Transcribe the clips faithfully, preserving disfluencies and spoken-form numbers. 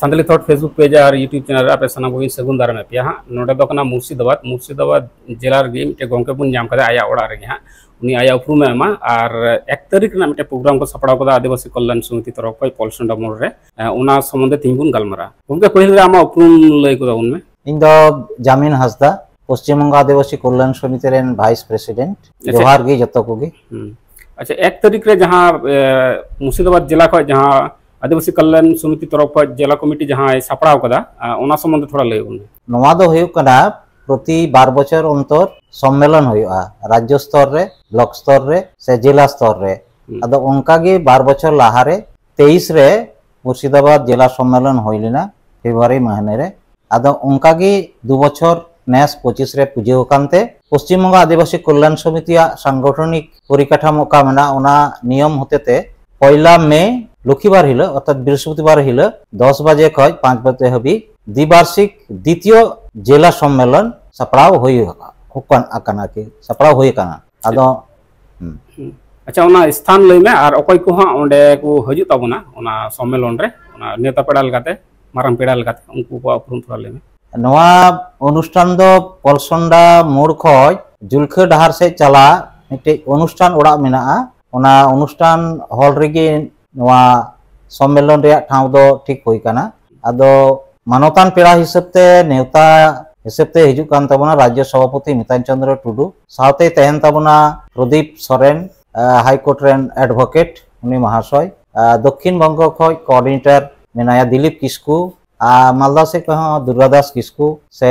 Santali ᱛᱷᱚᱴ Facebook page ᱟᱨ YouTube channel ᱨᱮ ᱟᱯᱮ ᱥᱟᱱᱟᱢ ᱠᱚᱜᱮᱧ ᱥᱟᱹᱜᱩᱱ ᱫᱟᱨᱟᱢᱮᱫ ᱯᱮᱭᱟ ᱦᱟᱸᱜ᱾ ᱱᱚᱰᱮ ᱫᱚ ᱠᱟᱱᱟ ᱢᱩᱨᱥᱤᱫᱟᱵᱟᱫᱽ, ᱢᱩᱨᱥᱤᱫᱟᱵᱟᱫᱽ ᱡᱮᱞᱟ ᱨᱮᱜᱮ ᱢᱤᱫᱴᱮᱱ ᱜᱚᱢᱠᱮ ᱵᱚᱱ ᱧᱟᱢ ᱠᱟᱫᱮᱭᱟ, ᱟᱭᱟᱜ ᱚᱲᱟᱜ ᱨᱮᱜᱮ ᱦᱟᱸᱜ ᱩᱱᱤ ᱟᱭᱟᱜ ᱩᱯᱨᱩᱢᱮ ᱮᱢᱟ᱾ ᱟᱨ ᱮᱠ ᱛᱟᱹᱨᱤᱠᱷ ᱨᱮᱱᱟᱜ ᱢᱤᱫᱴᱮᱱ ᱯᱨᱳᱜᱨᱟᱢ ᱠᱚ ᱥᱟᱯᱲᱟᱣ ᱠᱟᱫᱟ ᱟᱹᱫᱤᱵᱟᱹᱥᱤ ᱠᱚᱞᱭᱟᱱ ᱥᱚᱢᱤᱛᱤ ᱛᱚᱨᱚᱯ ᱠᱷᱚᱱ ᱯᱚᱞᱥᱚᱱᱰᱟ ᱢᱳᱲ ᱨᱮ, ᱮ, ᱚᱱᱟ ᱥᱚᱢᱵᱚᱱᱫᱷᱮ ᱛᱮᱦᱮᱧ ᱵᱚᱱ ᱜᱟᱞᱢᱟᱨᱟᱜᱼᱟ᱾ ᱜᱚᱢᱠᱮ, ᱯᱟᱹᱦᱤᱞ ᱨᱮ ᱟᱢᱟᱜ ᱩᱯᱨᱩᱢ ᱞᱟᱹᱭ ᱠᱚ ᱛᱟᱵᱚᱱ ᱢᱮ᱾ ᱤᱧ ᱫᱚ ᱡᱟᱢᱤᱱ ᱦᱟᱸᱥᱫᱟ, ᱯᱚᱥᱪᱤᱢ ᱵᱚᱝᱜᱚ ᱟᱹᱫᱤᱵᱟᱹᱥᱤ ᱠᱚᱞᱭᱟᱱ ᱥᱚᱢᱤᱛᱤ ᱨᱮᱱ ᱵᱷᱟᱭᱤᱥ ᱯᱨᱮᱥᱤᱰᱮᱱᱴ᱾ ᱟᱪᱪᱷᱟ᱾ ᱡᱚᱦᱟᱨ ᱜᱮ ᱡᱚᱛᱚ ᱠᱚᱜᱮ᱾ ᱦᱩᱸ᱾ ᱟᱪᱪᱷᱟ, ᱮᱠ ᱛᱟᱹᱨᱤᱠᱷ ᱨᱮ ᱡᱟᱦᱟᱸ, ᱮ, ᱢᱩᱨᱥᱤᱫᱟᱵᱟᱫᱽ ᱡᱮᱞᱟ ᱠᱷᱚᱱ ᱡᱟᱦᱟᱸ ᱟᱹᱫᱤᱵᱟᱹᱥᱤ ᱠᱚᱞᱭᱟᱱ ᱥᱚᱢᱤᱛᱤ ᱛᱚᱨᱚᱯ ᱠᱷᱚᱱ ᱡᱮᱞᱟ ᱠᱚᱢᱤᱴᱤ ᱡᱟᱦᱟᱸᱭ ᱥᱟᱯᱲᱟᱣ ᱠᱟᱫᱟ, ᱟ, ᱚᱱᱟ ᱥᱚᱢᱵᱚᱱᱫᱷᱮ ᱛᱷᱚᱲᱟ ᱞᱟᱹᱭ ᱵᱚᱱ ᱢᱮ᱾ ᱱᱚᱣᱟ ᱫᱚ ᱦᱩᱭᱩᱜ ᱠᱟᱱᱟ, ᱯᱨᱚᱛᱤ ᱵᱟᱨ ᱵᱚᱪᱷᱚᱨ ᱚᱱᱛᱚᱨ ᱥᱚᱢᱢᱮᱞᱚᱱ ᱦᱩᱭᱩᱜᱼᱟ, ᱨᱟᱡᱽᱡᱚ ᱥᱛᱚᱨ ᱨᱮ, ᱵᱞᱚᱠ ᱥᱛᱚᱨ ᱨᱮ ᱥᱮ ᱡᱮᱞᱟ ᱥᱛᱚᱨ ᱨᱮ᱾ ᱦᱩᱸ᱾ ᱟᱫᱚ ᱚᱱᱠᱟ ᱜᱮ ᱵᱟᱨ ᱵᱚᱪᱷᱚᱨ ᱞᱟᱦᱟ ᱨᱮ ᱛᱮᱭᱤᱥ ᱨᱮ ᱢᱩᱨᱥᱤᱫᱟᱵᱟᱫᱽ ᱡᱮᱞᱟ ᱥᱚᱢᱢᱮᱞᱚᱱ ᱦᱩᱭ ᱞᱮᱱᱟ ᱯᱷᱮᱵᱽᱨᱩᱣᱟᱨᱤ ᱢᱟᱹᱦᱱᱟᱹ ᱨᱮ᱾ ᱟᱫᱚ ᱚᱱᱠᱟ ᱜᱮ ᱫᱩ ᱵᱚᱪᱷᱚᱨ ᱱᱮᱥ ᱯᱚᱸᱪᱤᱥ ᱨᱮ ᱯᱩᱡᱟᱹ ᱟᱠᱟᱱ ᱛᱮ ᱯᱚᱥᱪᱤᱢ ᱵᱚᱝᱜᱚ ᱟᱹᱫᱤᱵᱟᱹᱥᱤ ᱠᱚᱞᱭᱟᱱ ᱥᱚᱢᱤᱛᱤᱭᱟᱜ ᱥᱟᱝᱜᱚᱴᱷᱚᱱᱤᱠ ᱯᱚᱨᱤᱠᱟᱴᱷᱟᱢᱚ ᱚᱠᱟ ᱢᱮᱱᱟᱜᱼᱟ, ᱚᱱᱟ ᱱᱤᱭᱚᱢ ᱦᱚᱛᱮ ᱛᱮ ᱯᱚᱭᱞᱟ ᱢᱮ ᱞᱚᱠᱠᱷᱤᱵᱟᱨ ᱦᱤᱞᱳᱜ, ᱚᱨᱛᱷᱟᱛ ᱵᱨᱤᱦᱚᱥᱯᱚᱛᱤᱵᱟᱨ ᱦᱤᱞᱳᱜ ᱫᱚᱥ ᱵᱟᱡᱮ ᱠᱷᱚᱱ ᱯᱟᱸᱪ ᱵᱟᱡᱮ ᱦᱟᱹᱵᱤᱡ ᱫᱤᱵᱟᱨᱥᱤᱠ ᱫᱤᱛᱤᱭᱚ ᱡᱮᱞᱟ ᱥᱚᱢᱢᱮᱞᱚᱱ ᱥᱟᱯᱲᱟᱣ ᱦᱩᱭ ᱟᱠᱟᱱᱟ, ᱦᱩᱭ ᱟᱠᱟᱱᱟ ᱟᱨᱠᱤ, ᱥᱟᱯᱲᱟᱣ ᱦᱩᱭ ᱟᱠᱟᱱᱟ᱾ ᱟᱫᱚ, ᱦᱩᱸ᱾ ᱦᱩᱸ᱾ ᱟᱪᱪᱷᱟ, ᱚᱱᱟ ᱥᱛᱷᱟᱱ ᱞᱟᱹᱭ ᱢᱮ ᱟᱨ ᱚᱠᱚᱭ ᱠᱚ ᱦᱟᱸᱜ ᱚᱸᱰᱮ ᱠᱚ ᱦᱤᱡᱩᱜ ᱛᱟᱵᱚᱱᱟ ᱚᱱᱟ ᱥᱚᱢᱢᱮᱞᱚᱱ ᱨᱮ, ᱚᱱᱟ ᱱᱮᱣᱛᱟ ᱯᱮᱲᱟ ᱞᱮᱠᱟᱛᱮ, ᱢᱟᱨᱟᱝ ᱯᱮᱲᱟ ᱞᱮᱠᱟᱛᱮ, ᱩᱱᱠᱩ ᱠᱚᱣᱟᱜ ᱩᱯᱨᱩᱢ ᱛᱷᱚᱲᱟ ᱞᱟᱹᱭ ᱢᱮ᱾ ᱱᱚᱣᱟ ᱚᱱᱩᱥᱴᱷᱟᱱ ᱫᱚ ᱯᱚᱞᱥᱚᱱᱰᱟ ᱢᱳᱲ ᱠᱷᱚᱡ ᱡᱩᱞᱠᱷᱟᱹ ᱰᱟᱦᱟᱨ ᱥᱮᱫ ᱪᱟᱞᱟᱜ ᱢᱤᱫᱴᱮᱡ ᱚᱱᱩᱥᱴᱷᱟᱱ ᱚᱲᱟᱜ ᱢᱮᱱᱟᱜᱼᱟ᱾ ᱚᱱᱟ ᱚᱱᱩᱥᱴᱷᱟᱱ ᱦᱚᱞ ᱨᱮᱜᱮ ᱱᱚᱣᱟ ᱥᱚᱢᱢᱮᱞᱚᱱ ᱨᱮᱭᱟᱜ ᱴᱷᱟᱶ ᱫᱚ ᱴᱷᱤᱠ ᱦᱩᱭ ᱠᱟᱱᱟ᱾ ᱟᱫᱚ ᱢᱟᱱᱚᱛᱟᱱ ᱯᱮᱲᱟ ᱦᱤᱥᱟᱹᱵ ᱛᱮ, ᱱᱮᱣᱛᱟ ᱦᱤᱥᱟᱹᱵ ᱛᱮ ᱦᱤᱡᱩᱜ ᱠᱟᱱ ᱛᱟᱵᱚᱱᱟ ᱨᱟᱡᱽᱡᱚ ᱥᱚᱵᱷᱟᱯᱚᱛᱤ ᱢᱤᱛᱟᱱ ᱪᱚᱸᱫᱽᱨᱚ ᱴᱩᱰᱩ, ᱥᱟᱶᱛᱮ ᱛᱟᱦᱮᱱ ᱛᱟᱵᱚᱱᱟ ᱯᱨᱚᱫᱤᱯ ᱥᱚᱨᱮᱱ, ᱟᱸ, ᱦᱟᱭ ᱠᱳᱨᱴ ᱨᱮᱱ ᱮᱰᱵᱷᱚᱠᱮᱴ ᱩᱱᱤ ᱢᱚᱦᱟᱥᱚᱭ, ᱟᱸ, ᱫᱚᱠᱠᱷᱤᱱ ᱵᱚᱝᱜᱚ ᱠᱷᱚᱡ ᱠᱳᱚᱨᱰᱤᱱᱮᱴᱚᱨ ᱢᱮᱱᱟᱭᱟ ᱫᱤᱞᱤᱯ ᱠᱤᱥᱠᱩ, ᱟᱨ ᱢᱟᱞᱫᱟ ᱥᱮᱫ ᱠᱷᱚᱡ ᱦᱚᱸ ᱫᱩᱨᱜᱟ ᱫᱟᱥ ᱠᱤᱥᱠᱩ, ᱥᱮ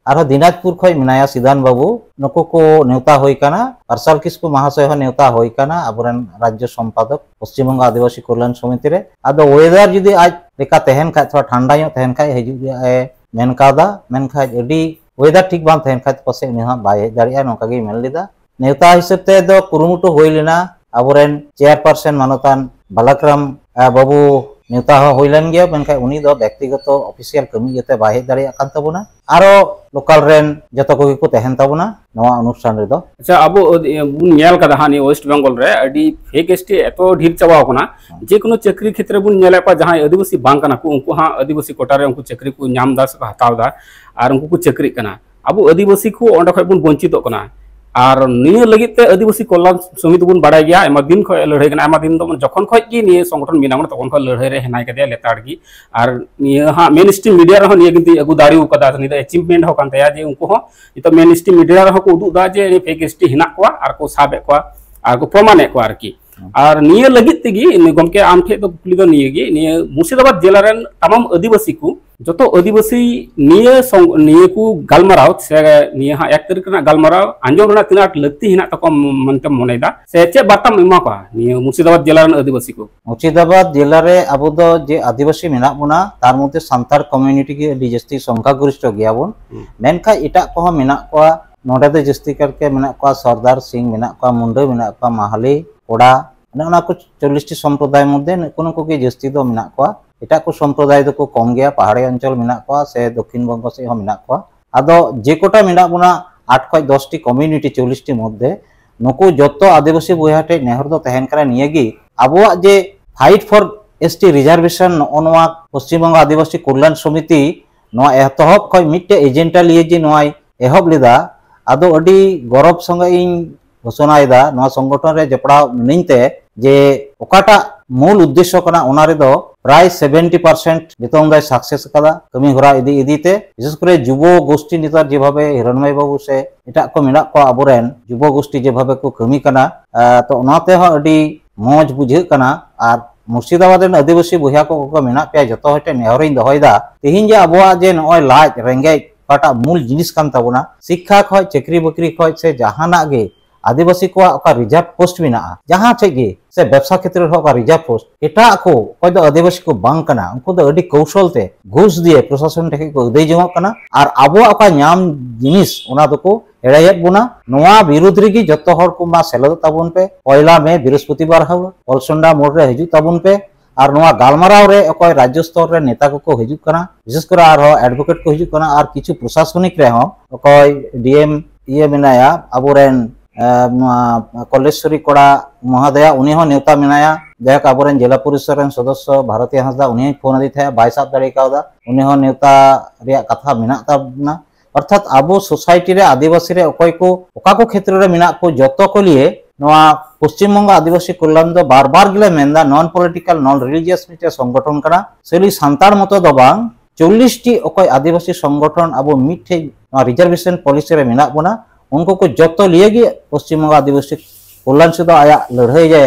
ᱟᱨᱦᱚᱸ ᱫᱤᱱᱟᱡᱽᱯᱩᱨ ᱠᱷᱚᱡ ᱢᱮᱱᱟᱭᱟ ᱥᱤᱫᱷᱟᱱ ᱵᱟᱹᱵᱩ᱾ ᱱᱩᱠᱩ ᱠᱚ ᱱᱮᱣᱛᱟ ᱦᱩᱭ ᱠᱟᱱᱟ᱾ ᱯᱟᱨᱥᱟᱞ ᱠᱤᱥᱠᱩ ᱢᱚᱦᱟᱥᱚᱭ ᱦᱚᱸ ᱱᱮᱣᱛᱟ ᱦᱩᱭ ᱠᱟᱱᱟ, ᱟᱵᱚᱨᱮᱱ ᱨᱟᱡᱽᱡᱚ ᱥᱚᱢᱯᱟᱫᱚᱠ ᱯᱚᱥᱪᱤᱢ ᱵᱚᱝᱜᱚ ᱟᱹᱫᱤᱵᱟᱹᱥᱤ ᱠᱚᱞᱭᱟᱱ ᱥᱚᱢᱤᱛᱤ ᱨᱮ᱾ ᱟᱫᱚ ᱣᱮᱫᱟᱨ ᱡᱩᱫᱤ ᱟᱡ ᱞᱮᱠᱟ ᱛᱟᱦᱮᱱ ᱠᱷᱟᱡ, ᱛᱷᱚᱲᱟ ᱴᱷᱟᱱᱰᱟ ᱧᱚᱜ ᱛᱟᱦᱮᱱ ᱠᱷᱟᱡ ᱦᱤᱡᱩᱜ ᱨᱮᱭᱟᱜ ᱮ ᱢᱮᱱ ᱠᱟᱣᱫᱟ, ᱢᱮᱱᱠᱷᱟᱡ ᱟᱹᱰᱤ ᱣᱮᱫᱟᱨ ᱴᱷᱤᱠ ᱵᱟᱝ ᱛᱟᱦᱮᱱ ᱠᱷᱟᱡ ᱯᱟᱥᱮᱡ ᱩᱱᱤ ᱦᱚᱸ ᱵᱟᱭ ᱦᱮᱡ ᱫᱟᱲᱮᱭᱟᱜᱼᱟ, ᱱᱚᱝᱠᱟ ᱜᱮᱭ ᱢᱮᱱ ᱞᱮᱫᱟ᱾ ᱱᱮᱣᱛᱟ ᱦᱤᱥᱟᱹᱵ ᱛᱮ ᱫᱚ ᱠᱩᱨᱩᱢᱩᱴᱩ ᱦᱩᱭ ᱞᱮᱱᱟ, ᱟᱵᱚᱨᱮᱱ ᱪᱮᱭᱟᱨᱯᱟᱨᱥᱚᱱ ᱢᱟᱱᱚᱛᱟᱱ ᱵᱟᱞᱟᱠᱨᱟᱢ, ᱟ, ᱵᱟᱹᱵᱩ ᱱᱮᱣᱛᱟ ᱦᱚᱸ ᱦᱩᱭ ᱞᱮᱱ ᱜᱮᱭᱟ, ᱢᱮᱱᱠᱷᱟᱱ ᱩᱱᱤ ᱫᱚ ᱵᱮᱠᱛᱤᱜᱚᱛᱚ ᱚᱯᱷᱤᱥᱤᱭᱟᱞ ᱠᱟᱹᱢᱤ ᱤᱭᱟᱹᱛᱮ ᱵᱟᱭ ᱦᱮᱡ ᱫᱟᱲᱮᱭᱟᱜ ᱠᱟᱱ ᱛᱟᱵᱚᱱᱟ᱾ ᱟᱨᱚ ᱞᱳᱠᱟᱞ ᱨᱮᱱ ᱡᱚᱛᱚ ᱠᱚᱜᱮ ᱠᱚ ᱛᱟᱦᱮᱱ ᱛᱟᱵᱚᱱᱟ ᱱᱚᱣᱟ ᱚᱱᱩᱥᱴᱷᱟᱱ ᱨᱮᱫᱚ᱾ ᱟᱪᱪᱷᱟ, ᱟᱵᱚ ᱟᱹᱫ-, ᱵᱚᱱ ᱧᱮᱞ ᱠᱟᱫᱟ ᱦᱟᱸᱜ, ᱱᱤᱭᱟᱹ ᱳᱭᱮᱥᱴ ᱵᱮᱝᱜᱚᱞ ᱨᱮ ᱟᱹᱰᱤ ᱯᱷᱮᱠ ᱮᱥᱴᱤ ᱮᱛᱚ ᱰᱷᱮᱨ ᱪᱟᱵᱟᱣ ᱠᱟᱱᱟ᱾ ᱦᱮᱸ᱾ ᱡᱮ ᱠᱳᱱᱳ ᱪᱟᱹᱠᱨᱤ ᱠᱷᱮᱛᱨᱮ ᱵᱚᱱ ᱧᱮᱞᱮᱫ ᱠᱚᱣᱟ, ᱡᱟᱦᱟᱸᱭ ᱟᱹᱫᱤᱵᱟᱹᱥᱤ ᱵᱟᱝ ᱠᱟᱱᱟ ᱠᱚ, ᱩᱱᱠᱩ ᱦᱟᱸᱜ ᱟᱹᱫᱤᱵᱟᱹᱥᱤ ᱠᱳᱴᱟ ᱨᱮ ᱩᱱᱠᱩ ᱪᱟᱹᱠᱨᱤ ᱠᱚ ᱧᱟᱢ ᱮᱫᱟ ᱥᱮᱠᱚ ᱦᱟᱛᱟᱣ ᱮᱫᱟ, ᱟᱨ ᱩᱱᱠᱩ ᱠᱚ ᱪᱟᱹᱠᱨᱤᱜ ᱠᱟᱱᱟ᱾ ᱟᱵᱚ ᱟᱹᱫᱤᱵᱟᱹᱥᱤ ᱠᱚ ᱚᱸᱰᱮ ᱠᱷᱚᱡ ᱵᱚᱱ ᱵᱚᱧᱪᱤᱛᱚᱜ ᱠᱟᱱᱟ᱾ ᱟᱨ ᱱᱤᱭᱟᱹ ᱞᱟᱹᱜᱤᱫ ᱛᱮ ᱟᱹᱫᱤᱵᱟᱹᱥᱤ ᱠᱚᱞᱞᱟᱱ ᱥᱚᱢᱤᱛᱤ ᱵᱚᱱ ᱵᱟᱲᱟᱭ ᱜᱮᱭᱟ, ᱟᱭᱢᱟ ᱫᱤᱱ ᱠᱷᱚᱡ ᱞᱟᱹᱲᱦᱟᱹᱭ ᱠᱟᱱᱟ, ᱟᱭᱢᱟ ᱫᱤᱱ ᱫᱚ ᱡᱚᱠᱷᱚᱱ ᱠᱷᱚᱡ ᱜᱮ ᱱᱤᱭᱟᱹ ᱥᱚᱝᱜᱚᱴᱷᱚᱱ ᱵᱮᱱᱟᱣ ᱠᱟᱱᱟ, ᱛᱚᱠᱷᱚᱱ ᱠᱷᱚᱡ ᱞᱟᱹᱲᱦᱟᱹᱭ ᱨᱮ ᱦᱮᱱᱟᱭ ᱠᱟᱫᱮᱭᱟ ᱞᱮᱛᱟᱲ ᱜᱮ᱾ ᱟᱨ ᱱᱤᱭᱟᱹ ᱦᱟᱸᱜ ᱢᱮᱱ ᱥᱴᱨᱤᱢ ᱢᱤᱰᱤᱭᱟ ᱨᱮᱦᱚᱸ ᱱᱤᱭᱟᱹ ᱠᱤᱱᱛᱩ ᱟᱹᱜᱩ ᱫᱟᱲᱮ ᱟᱠᱟᱫᱟ, ᱱᱤᱭᱟᱹ ᱫᱚ ᱮᱪᱤᱵᱷᱢᱮᱱᱴ ᱦᱚᱸ ᱠᱟᱱ ᱛᱟᱭᱟ ᱡᱮ ᱩᱱᱠᱩ ᱦᱚᱸ ᱱᱤᱛᱚᱜ ᱢᱮᱱ ᱥᱴᱨᱤᱢ ᱢᱤᱰᱤᱭᱟ ᱨᱮᱦᱚᱸ ᱠᱚ ᱩᱫᱩᱜ ᱮᱫᱟ ᱡᱮ ᱯᱷᱮᱠ ᱮᱥᱴᱤ ᱦᱮᱱᱟᱜ ᱠᱚᱣᱟ ᱟᱨ ᱠᱚ ᱥᱟᱵᱮᱫ ᱠᱚᱣᱟ ᱟᱨ ᱠᱚ ᱯᱨᱚᱢᱟᱱᱮᱫ ᱠᱚᱣᱟ ᱟᱨᱠᱤ᱾ ᱟᱨ ᱱᱤᱭᱟᱹ ᱞᱟᱹᱜᱤᱫ ᱛᱮᱜᱮ ᱱᱩᱭ ᱜᱚᱢᱠᱮ ᱟᱢ ᱴᱷᱮᱱ ᱫᱚ ᱠᱩᱠᱞᱤ ᱫᱚ ᱱᱤᱭᱟᱹ ᱜᱮ, ᱱᱤᱭᱟᱹ ᱢᱩᱨᱥᱤᱫᱟᱵᱟᱫ ᱡᱮᱞᱟ ᱨᱮᱱ ᱛᱟᱢᱟᱢ ᱟᱹᱫᱤᱵᱟᱹᱥᱤ ᱠᱚ, ᱡᱚᱛᱚ ᱟᱹᱫᱤᱵᱟᱹᱥᱤ ᱱᱤᱭᱟᱹ ᱥᱚᱝ-, ᱱᱤᱭᱟᱹ ᱠᱚ ᱜᱟᱞᱢᱟᱨᱟᱣ ᱥᱮ ᱱᱤᱭᱟᱹ ᱦᱟᱸᱜ ᱮᱠ ᱛᱟᱹᱨᱤᱠᱷ ᱨᱮᱱᱟᱜ ᱜᱟᱞᱢᱟᱨᱟᱣ ᱟᱸᱡᱚᱢ ᱨᱮᱱᱟᱜ ᱛᱤᱱᱟᱹᱜ ᱟᱸᱴ ᱞᱟᱹᱠᱛᱤ ᱦᱮᱱᱟᱜ ᱛᱟᱠᱚᱣᱟ ᱢᱮᱱᱛᱮᱢ ᱢᱚᱱᱮᱭᱮᱫᱟ, ᱥᱮ ᱪᱮᱫ ᱵᱟᱨᱛᱟᱢ ᱮᱢᱟ ᱠᱚᱣᱟ ᱱᱤᱭᱟᱹ ᱢᱩᱨᱥᱤᱫᱟᱵᱟᱫ ᱡᱮᱞᱟ ᱨᱮᱱ ᱟᱹᱫᱤᱵᱟᱹᱥᱤ ᱠᱚ? ᱢᱩᱨᱥᱤᱫᱟᱵᱟᱫ ᱡᱮᱞᱟ ᱨᱮ ᱟᱵᱚ ᱫᱚ ᱡᱮ ᱟᱹᱫᱤᱵᱟᱹᱥᱤ ᱢᱮᱱᱟᱜ ᱵᱚᱱᱟ, ᱛᱟᱨ ᱢᱚᱫᱽᱫᱷᱮ ᱥᱟᱱᱛᱟᱲ ᱠᱚᱢᱤᱭᱩᱱᱤᱴᱤ ᱜᱮ ᱟᱹᱰᱤ ᱡᱟᱹᱥᱛᱤ ᱥᱚᱝᱠᱷᱟ ᱜᱚᱨᱤᱥᱴᱷᱚ ᱜᱮᱭᱟ ᱵᱚᱱ᱾ ᱦᱩᱸ᱾ ᱢᱮᱱᱠᱷᱟᱱ ᱮᱴᱟᱜ ᱠᱚᱦᱚᱸ ᱢᱮᱱᱟᱜ ᱠᱚᱣᱟ᱾ ᱱᱚᱰᱮ ᱫᱚ ᱡᱟᱹᱥᱛᱤ ᱠᱟᱨᱛᱮ ᱢᱮᱱᱟᱜ ᱠᱚᱣᱟ ᱥᱚᱨᱫᱟᱨ ᱥᱤᱝ, ᱢᱮᱱᱟᱜ ᱠᱚᱣᱟ ᱢᱩᱱᱰᱟᱹ, ᱢᱮᱱᱟᱜ ᱠᱚᱣᱟ ᱢᱟᱦᱟᱞᱤ, ᱠᱚᱲᱟ, ᱚᱱᱮ ᱚᱱᱟ ᱠᱚ ᱪᱚᱞᱞᱤᱥ ᱴᱤ ᱥᱚᱢᱯᱨᱚᱫᱟᱭ ᱢᱚᱫᱽᱫᱷᱮ ᱱᱩᱠᱩ ᱱᱩᱠᱩ ᱜᱮ ᱡᱟᱹᱥᱛᱤ ᱫᱚ ᱢᱮᱱᱟᱜ ᱠᱚᱣᱟ᱾ ᱮᱴᱟᱜ ᱠᱚ ᱥᱚᱢᱯᱨᱚᱫᱟᱭ ᱫᱚᱠᱚ ᱠᱚᱢ ᱜᱮᱭᱟ, ᱯᱟᱦᱟᱲᱤ ᱚᱧᱪᱚᱞ ᱢᱮᱱᱟᱜ ᱠᱚᱣᱟ ᱥᱮ ᱫᱚᱠᱠᱷᱤᱱ ᱵᱚᱝᱜᱚ ᱥᱮᱫ ᱦᱚᱸ ᱢᱮᱱᱟᱜ ᱠᱚᱣᱟ᱾ ᱟᱫᱚ ᱡᱮ ᱠᱚᱴᱟ ᱢᱮᱱᱟᱜ ᱵᱚᱱᱟ ᱟᱴ ᱠᱷᱚᱡ ᱫᱚᱥ ᱴᱤ ᱠᱚᱢᱤᱭᱩᱱᱤᱴᱤ ᱪᱚᱞᱞᱤᱥ ᱴᱤ ᱢᱚᱫᱽᱫᱷᱮ, ᱱᱩᱠᱩ ᱡᱚᱛᱚ ᱟᱹᱫᱤᱵᱟᱹᱥᱤ ᱵᱚᱭᱦᱟ ᱴᱷᱮᱱ ᱱᱮᱦᱚᱨ ᱫᱚ ᱛᱟᱦᱮᱱ ᱠᱟᱱᱟ ᱱᱤᱭᱟᱹ ᱜᱮ, ᱟᱵᱚᱣᱟᱜ ᱡᱮ fight for S T reservation, ᱱᱚᱜᱼᱚ ᱱᱚᱣᱟ ᱯᱚᱥᱪᱤᱢ ᱵᱚᱝᱜᱚ ᱟᱹᱫᱤᱵᱟᱹᱥᱤ ᱠᱚᱞᱭᱟᱱ ᱥᱚᱢᱤᱛᱤ ᱱᱚᱣᱟ ᱮᱛᱚᱦᱚᱵ ᱠᱷᱚᱱ ᱢᱤᱫᱴᱮᱡ ᱮᱡᱮᱱᱰᱟ ᱞᱤᱭᱮ ᱡᱮ ᱱᱚᱣᱟᱭ ᱮᱦᱚᱵ ᱞᱮᱫᱟ, ᱟᱫᱚ ᱟᱹᱰᱤ ᱜᱚᱨᱚᱵᱽ ᱥᱚᱸᱜᱮ ᱤᱧ ᱜᱷᱳᱥᱚᱱᱟᱭᱮᱫᱟ, ᱱᱚᱣᱟ ᱥᱚᱝᱜᱚᱴᱷᱚᱱ ᱨᱮ ᱡᱚᱯᱲᱟᱣ ᱢᱤᱱᱟᱹᱧ ᱛᱮ, ᱡᱮ ᱚᱠᱟᱴᱟᱜ ᱢᱩᱞ ᱩᱫᱽᱫᱮᱥᱥᱚ ᱠᱟᱱᱟ, ᱚᱱᱟ ᱨᱮᱫᱚ ᱯᱨᱟᱭ seventy percent ᱡᱚᱛᱚ ᱫᱚᱭ success ᱟᱠᱟᱫᱟ ᱠᱟᱹᱢᱤ ᱦᱚᱨᱟ ᱤᱫᱤ ᱤᱫᱤ ᱛᱮ᱾ ᱵᱤᱥᱮᱥ ᱠᱚᱨᱮ ᱡᱩᱵᱚ ᱜᱳᱥᱴᱤ ᱱᱮᱛᱟᱨ ᱡᱮᱵᱷᱟᱵᱮ ᱦᱤᱨᱚᱱᱢᱚᱭ ᱵᱟᱹᱵᱩ ᱥᱮ ᱮᱴᱟᱜ ᱠᱚ ᱢᱮᱱᱟᱜ ᱠᱚᱣᱟ ᱟᱵᱚᱨᱮᱱ ᱡᱩᱵᱚ ᱜᱳᱥᱴᱤ ᱡᱮᱵᱷᱟᱵᱮ ᱠᱚ ᱠᱟᱹᱢᱤ ᱠᱟᱱᱟ, ᱟᱸ, ᱛᱚ ᱚᱱᱟ ᱛᱮᱦᱚᱸ ᱟᱹᱰᱤ ᱢᱚᱡᱽ ᱵᱩᱡᱷᱟᱹᱜ ᱠᱟᱱᱟ᱾ ᱟᱨ ᱢᱩᱨᱥᱤᱫᱟᱵᱟᱫᱽ ᱨᱮᱱ ᱟᱹᱫᱤᱵᱟᱹᱥᱤ ᱵᱚᱭᱦᱟ ᱠᱚ, ᱠᱚ ᱢᱮᱱᱟᱜ ᱯᱮᱭᱟ, ᱡᱚᱛᱚ ᱦᱚᱲ ᱴᱷᱮᱱ ᱱᱮᱦᱚᱨᱤᱧ ᱫᱚᱦᱚᱭᱮᱫᱟ, ᱛᱮᱦᱮᱧ ᱡᱮ ᱟᱵᱚᱣᱟᱜ ᱡᱮ ᱱᱚᱜᱼᱚᱭ ᱞᱟᱡ ᱨᱮᱸᱜᱮᱡ ᱚᱠᱟᱴᱟᱜ ᱢᱩᱞ ᱡᱤᱱᱤᱥ ᱠᱟᱱ ᱛᱟᱵᱚᱱᱟ, ᱥᱤᱠᱠᱷᱟ ᱠᱷᱚᱡ, ᱪᱟᱹᱠᱨᱤ ᱵᱟᱹᱠᱨᱤ ᱠᱷᱚᱡ ᱥᱮ ᱡᱟᱦᱟᱱᱟᱜ ᱜᱮ ᱟᱹᱫᱤᱵᱟᱹᱥᱤ ᱠᱚᱣᱟᱜ ᱚᱠᱟ ᱨᱤᱡᱟᱨᱵᱷ ᱯᱳᱥᱴ ᱢᱮᱱᱟᱜᱼᱟ, ᱡᱟᱦᱟᱸ ᱴᱷᱮᱡ ᱜᱮ, ᱥᱮ ᱵᱮᱵᱽᱥᱟ ᱠᱷᱮᱛᱨᱮ ᱨᱮᱦᱚᱸ ᱚᱠᱟ ᱨᱤᱡᱟᱨᱵᱷ ᱯᱳᱥᱴ, ᱮᱴᱟᱜ ᱠᱚ ᱚᱠᱚᱭ ᱫᱚ ᱟᱹᱫᱤᱵᱟᱹᱥᱤ ᱠᱚ ᱵᱟᱝ ᱠᱟᱱᱟ, ᱩᱱᱠᱩ ᱫᱚ ᱟᱹᱰᱤ ᱠᱚᱣᱥᱚᱞ ᱛᱮ ᱜᱷᱩᱥ ᱫᱤᱭᱮ ᱯᱨᱚᱥᱟᱥᱚᱱ ᱴᱷᱮᱡ ᱠᱷᱚᱡ ᱠᱚ ᱟᱹᱫᱟᱹᱭ ᱡᱚᱝᱚᱜ ᱠᱟᱱᱟ᱾ ᱟᱨ ᱟᱵᱚᱣᱟᱜ ᱚᱠᱟ ᱧᱟᱢ ᱡᱤᱱᱤᱥ, ᱚᱱᱟ ᱫᱚᱠᱚ ᱮᱲᱮᱭᱮᱫ ᱵᱚᱱᱟ᱾ ᱱᱚᱣᱟ ᱵᱤᱨᱩᱫᱽ ᱨᱮᱜᱮ ᱡᱚᱛᱚ ᱦᱚᱲ ᱠᱚ ᱢᱟ ᱥᱮᱞᱮᱫᱚᱜ ᱛᱟᱵᱚᱱ ᱯᱮ᱾ ᱯᱚᱭᱞᱟ ᱢᱮ ᱵᱨᱤᱦᱚᱥᱯᱚᱛᱤᱵᱟᱨ ᱦᱤᱞᱳᱜ ᱚᱞᱥᱚᱱᱰᱟ ᱢᱳᱲ ᱨᱮ ᱦᱤᱡᱩᱜ ᱛᱟᱵᱚᱱ ᱯᱮ᱾ ᱟᱨ ᱱᱚᱣᱟ ᱜᱟᱞᱢᱟᱨᱟᱣ ᱨᱮ ᱚᱠᱚᱭ ᱨᱟᱡᱽᱡᱚ ᱥᱛᱚᱨ ᱨᱮ ᱱᱮᱛᱟ ᱠᱚᱠᱚ ᱦᱤᱡᱩᱜ ᱠᱟᱱᱟ, ᱵᱤᱥᱮᱥ ᱠᱚᱨᱮ ᱟᱨᱦᱚᱸ ᱮᱰᱵᱷᱳᱠᱮᱴ ᱠᱚ ᱦᱤᱡᱩᱜ ᱠᱟᱱᱟ, ᱟᱨ ᱠᱤᱪᱷᱩ ᱯᱨᱚᱥᱟᱥᱚᱱᱤᱠ ᱨᱮᱦᱚᱸ ᱚᱠᱚᱭ ᱰᱤ ᱮᱢ ᱤᱭᱟᱹ ᱢᱮᱱᱟᱭᱟ, ᱟᱵᱚᱨᱮᱱ ᱮ, ᱱᱚᱣᱟ ᱠᱚᱞᱮᱥᱣᱚᱨᱤ ᱠᱚᱲᱟ ᱢᱚᱦᱚᱫᱚᱭᱟ, ᱩᱱᱤ ᱦᱚᱸ ᱱᱮᱣᱛᱟ ᱢᱮᱱᱟᱭᱟ᱾ ᱡᱟᱭᱦᱳᱠ, ᱟᱵᱚᱨᱮᱱ ᱡᱮᱞᱟ ᱯᱚᱨᱤᱥᱚᱫ ᱨᱮᱱ ᱥᱚᱫᱚᱥᱥᱚ ᱵᱷᱟᱨᱚᱛᱤ ᱦᱟᱸᱥᱫᱟ, ᱩᱱᱤ ᱦᱚᱸᱧ ᱯᱷᱳᱱ ᱟᱫᱮ ᱛᱟᱦᱮᱸᱫ, ᱵᱟᱭ ᱥᱟᱵ ᱫᱟᱲᱮ ᱠᱟᱣᱫᱟ᱾ ᱩᱱᱤ ᱦᱚᱸ ᱱᱮᱣᱛᱟ ᱨᱮᱭᱟᱜ ᱠᱟᱛᱷᱟ ᱢᱮᱱᱟᱜ ᱛᱟᱵᱚᱱᱟ᱾ ᱚᱨᱛᱷᱟᱛ ᱟᱵᱚ ᱥᱳᱥᱟᱭᱴᱤ ᱨᱮ, ᱟᱹᱫᱤᱵᱟᱹᱥᱤ ᱨᱮ ᱚᱠᱚᱭ ᱠᱚ, ᱚᱠᱟ ᱠᱚ ᱠᱷᱮᱛᱨᱮ ᱨᱮ ᱢᱮᱱᱟᱜ ᱠᱚ, ᱡᱚᱛᱚ ᱠᱚ ᱞᱤᱭᱮ ᱱᱚᱣᱟ ᱯᱚᱥᱪᱤᱢ ᱵᱚᱝᱜᱚ ᱟᱹᱫᱤᱵᱟᱹᱥᱤ ᱠᱚᱞᱭᱟᱱ ᱫᱚ ᱵᱟᱨ ᱵᱟᱨ ᱜᱮᱞᱮ ᱢᱮᱱᱫᱟ, ᱱᱚᱱ ᱯᱚᱞᱤᱴᱤᱠᱟᱞ, ᱱᱚᱱ ᱨᱤᱞᱤᱡᱤᱭᱟᱥ ᱢᱤᱫᱴᱮᱱ ᱥᱚᱝᱜᱚᱴᱷᱚᱱ ᱠᱟᱱᱟ᱾ ᱠᱷᱟᱹᱞᱤ ᱥᱟᱱᱛᱟᱲ ᱢᱚᱛᱚ ᱫᱚ ᱵᱟᱝ, ᱪᱚᱞᱞᱤᱥ ᱴᱤ ᱚᱠᱚᱭ ᱟᱹᱫᱤᱵᱟᱹᱥᱤ ᱥᱚᱝᱜᱚᱴᱷᱚᱱ ᱟᱵᱚ ᱢᱤᱫᱴᱷᱮᱡ ᱱᱚᱣᱟ ᱨᱤᱡᱟᱨᱵᱷᱮᱥᱚᱱ ᱯᱚᱞᱤᱥᱤ ᱨᱮ ᱢᱮᱱᱟᱜ ᱵᱚᱱᱟ, ᱩᱱᱠᱩ ᱠᱚ ᱡᱚᱛᱚ ᱞᱤᱭᱮ ᱜᱮ ᱯᱚᱥᱪᱤᱢ ᱵᱚᱝᱜᱚ ᱟᱹᱫᱤᱵᱟᱹᱥᱤ ᱠᱚᱞᱭᱟᱱ ᱥᱩᱫᱷᱩ ᱟᱭᱟᱜ ᱞᱟᱹᱲᱦᱟᱹᱭ ᱮ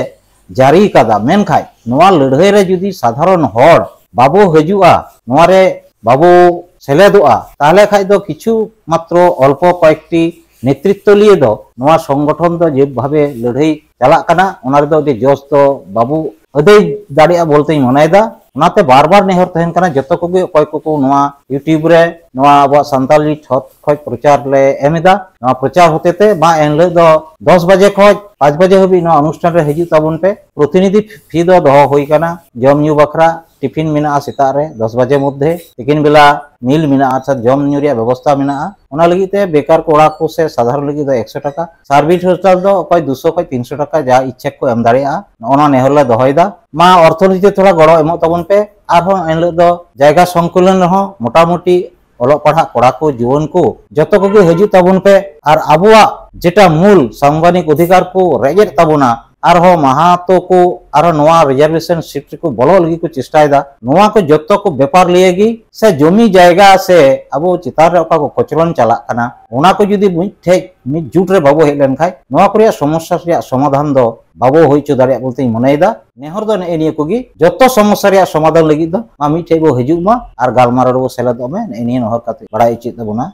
ᱡᱟᱹᱨᱤ ᱠᱟᱫᱟ᱾ ᱢᱮᱱᱠᱷᱟᱱ ᱱᱚᱣᱟ ᱞᱟᱹᱲᱦᱟᱹᱭ ᱨᱮ ᱡᱩᱫᱤ ᱥᱟᱫᱷᱟᱨᱚᱱ ᱦᱚᱲ ᱵᱟᱵᱚ ᱦᱤᱡᱩᱜᱼᱟ, ᱱᱚᱣᱟ ᱨᱮ ᱵᱟᱵᱚ ᱥᱮᱞᱮᱫᱚᱜᱼᱟ, ᱛᱟᱦᱚᱞᱮ ᱠᱷᱟᱡ ᱫᱚ ᱠᱤᱪᱷᱩ ᱢᱟᱛᱨᱚ ᱚᱞᱯᱚ ᱠᱚᱭᱮᱠᱴᱤ ᱱᱮᱛᱨᱤᱛᱵ ᱞᱤᱭᱮ ᱫᱚ ᱱᱚᱣᱟ ᱥᱚᱝᱜᱚᱴᱷᱚᱱ ᱫᱚ ᱡᱮᱵᱷᱟᱵᱮ ᱞᱟᱹᱲᱦᱟᱹᱭ ᱪᱟᱞᱟᱜ ᱠᱟᱱᱟ, ᱚᱱᱟ ᱨᱮᱫᱚ ᱟᱹᱰᱤ ᱡᱚᱥ ᱫᱚ ᱵᱟᱵᱚ ᱟᱹᱫᱟᱹᱭ ᱫᱟᱲᱮᱭᱟᱜᱼᱟ ᱵᱚᱞᱛᱮᱧ ᱢᱚᱱᱮᱭᱮᱫᱟ᱾ ᱚᱱᱟᱛᱮ ᱵᱟᱨ ᱵᱟᱨ ᱱᱮᱦᱚᱨ ᱛᱟᱦᱮᱱ ᱠᱟᱱᱟ ᱡᱚᱛᱚ ᱠᱚᱜᱮ, ᱚᱠᱚᱭ ᱠᱚᱠᱚ ᱱᱚᱣᱟ YouTube ᱨᱮ ᱱᱚᱣᱟ ᱟᱵᱚᱣᱟᱜ ᱥᱟᱱᱛᱟᱞᱤ ᱴᱷᱚᱛ ᱠᱷᱚᱡ ᱯᱨᱚᱪᱟᱨ ᱞᱮ ᱮᱢ ᱮᱫᱟ, ᱱᱚᱣᱟ ᱯᱨᱚᱪᱟᱨ ᱦᱚᱛᱮ ᱛᱮ ᱢᱟ ᱮᱱᱦᱤᱞᱳᱜ ᱫᱚ ᱫᱚᱥ ᱵᱟᱡᱮ ᱠᱷᱚᱡ ᱯᱟᱸᱪ ᱵᱟᱡᱮ ᱦᱟᱹᱵᱤᱡ ᱱᱚᱣᱟ ᱚᱱᱩᱥᱴᱷᱟᱱ ᱨᱮ ᱦᱤᱡᱩᱜ ᱛᱟᱵᱚᱱ ᱯᱮ᱾ ᱯᱨᱚᱛᱤᱱᱤᱫᱷᱤ ᱯᱷᱤ ᱫᱚ ᱫᱚᱦᱚ ᱦᱩᱭ ᱠᱟᱱᱟ, ᱡᱚᱢ ᱧᱩ ᱵᱟᱠᱷᱨᱟ ᱴᱤᱯᱷᱤᱱ ᱢᱮᱱᱟᱜᱼᱟ ᱥᱮᱛᱟᱜ ᱨᱮ ᱫᱚᱥ ᱵᱟᱡᱮ ᱢᱚᱫᱽᱫᱷᱮ, ᱛᱤᱠᱤᱱ ᱵᱮᱞᱟ ᱢᱤᱞ ᱢᱮᱱᱟᱜᱼᱟ, ᱚᱨᱛᱷᱟᱛ ᱡᱚᱢ ᱧᱩ ᱨᱮᱭᱟᱜ ᱵᱮᱵᱚᱥᱛᱷᱟ ᱢᱮᱱᱟᱜᱼᱟ᱾ ᱚᱱᱟ ᱞᱟᱹᱜᱤᱫ ᱛᱮ ᱵᱮᱠᱟᱨ ᱠᱚᱲᱟ ᱠᱚ ᱥᱮ ᱥᱟᱫᱷᱟᱨᱚᱱ ᱞᱟᱹᱜᱤᱫ ᱫᱚ ᱮᱠᱥᱚ ᱴᱟᱠᱟ, ᱥᱟᱨᱵᱷᱤᱥ ᱦᱳᱥᱴᱮᱞ ᱫᱚ ᱚᱠᱚᱭ ᱫᱩᱥᱚ ᱠᱷᱚᱡ ᱛᱤᱱᱥᱚ ᱴᱟᱠᱟ ᱡᱟ ᱤᱪᱪᱷᱟ ᱠᱚ ᱮᱢ ᱫᱟᱲᱮᱭᱟᱜᱼᱟ᱾ ᱱᱚᱜᱼᱚ ᱱᱚᱣᱟ ᱱᱮᱦᱚᱨ ᱞᱮ ᱫᱚᱦᱚᱭᱮᱫᱟ᱾ ᱢᱟ ᱚᱨᱛᱷᱚᱱᱤᱛᱤ ᱛᱮ ᱛᱷᱚᱲᱟ ᱜᱚᱲᱚ ᱮᱢᱚᱜ ᱛᱟᱵᱚᱱ ᱯᱮ᱾ ᱟᱨᱦᱚᱸ ᱮᱱᱦᱤᱞᱳᱜ ᱫᱚ ᱡᱟᱭᱜᱟ ᱥᱚᱝᱠᱩᱞᱚᱱ ᱨᱮᱦᱚᱸ ᱢᱚᱴᱟᱢᱩᱴᱤ ᱚᱞᱚᱜ ᱯᱟᱲᱦᱟᱜ ᱠᱚᱲᱟ ᱠᱚ, ᱡᱩᱣᱟᱹᱱ ᱠᱚ, ᱡᱚᱛᱚ ᱠᱚᱜᱮ ᱦᱤᱡᱩᱜ ᱛᱟᱵᱚᱱ ᱯᱮ᱾ ᱟᱨ ᱟᱵᱚᱣᱟᱜ ᱡᱮᱴᱟ ᱢᱩᱞ ᱥᱟᱝᱵᱤᱫᱷᱟᱱᱤᱠ ᱚᱫᱷᱤᱠᱟᱨ ᱠᱚ ᱨᱮᱡᱮᱫ ᱛᱟᱵᱚᱱᱟ, ᱟᱨᱦᱚᱸ ᱢᱟᱦᱟᱛᱚ ᱠᱚ ᱟᱨᱦᱚᱸ ᱱᱚᱣᱟ ᱨᱤᱡᱟᱨᱵᱷᱮᱥᱚᱱ ᱥᱤᱴ ᱨᱮᱠᱚ ᱵᱚᱞᱚᱜ ᱞᱟᱹᱜᱤᱫ ᱠᱚ ᱪᱮᱥᱴᱟᱭᱮᱫᱟ, ᱱᱚᱣᱟ ᱠᱚ ᱡᱚᱛᱚ ᱠᱚ ᱵᱮᱯᱟᱨ ᱞᱤᱭᱮ ᱜᱮ ᱥᱮ ᱡᱚᱢᱤ ᱡᱟᱭᱜᱟ ᱥᱮ ᱟᱵᱚ ᱪᱮᱛᱟᱱ ᱨᱮ ᱚᱠᱟ ᱠᱚ ᱠᱚᱪᱞᱚᱱ ᱪᱟᱞᱟᱜ ᱠᱟᱱᱟ, ᱚᱱᱟ ᱠᱚ ᱡᱩᱫᱤ ᱢᱤᱫᱴᱷᱮᱡ ᱢᱤᱫ ᱡᱩᱴ ᱨᱮ ᱵᱟᱵᱚ ᱦᱮᱡ ᱞᱮᱱᱠᱷᱟᱡ, ᱱᱚᱣᱟ ᱠᱚ ᱨᱮᱭᱟᱜ ᱥᱚᱢᱚᱥᱥᱟ ᱨᱮᱭᱟᱜ ᱥᱚᱢᱟᱫᱷᱟᱱ ᱫᱚ ᱵᱟᱵᱚ ᱦᱩᱭ ᱦᱚᱪᱚ ᱫᱟᱲᱮᱭᱟᱜ ᱵᱚᱞᱛᱮᱧ ᱢᱚᱱᱮᱭᱮᱫᱟ᱾ ᱱᱮᱦᱚᱨ ᱫᱚ ᱱᱮᱜᱼᱮ ᱱᱤᱭᱟᱹ ᱠᱚᱜᱮ, ᱡᱚᱛᱚ ᱥᱚᱢᱚᱥᱥᱟ ᱨᱮᱭᱟᱜ ᱥᱚᱢᱟᱫᱷᱟᱱ ᱞᱟᱹᱜᱤᱫ ᱫᱚ ᱢᱟ ᱢᱤᱫᱴᱷᱮᱡ ᱵᱚ ᱦᱤᱡᱩᱜ ᱢᱟ ᱟᱨ ᱜᱟᱞᱢᱟᱨᱟᱣ ᱨᱮᱵᱚ ᱥᱮᱞᱮᱫᱚᱜ ᱢᱟ, ᱱᱮᱜᱼᱮ ᱱᱤᱭᱟᱹ ᱱᱮᱦᱚᱨ ᱠᱟᱛᱮ ᱵᱟᱲᱟᱭ ᱦᱚᱪᱚᱭᱮᱫ ᱛᱟᱵᱚᱱᱟ᱾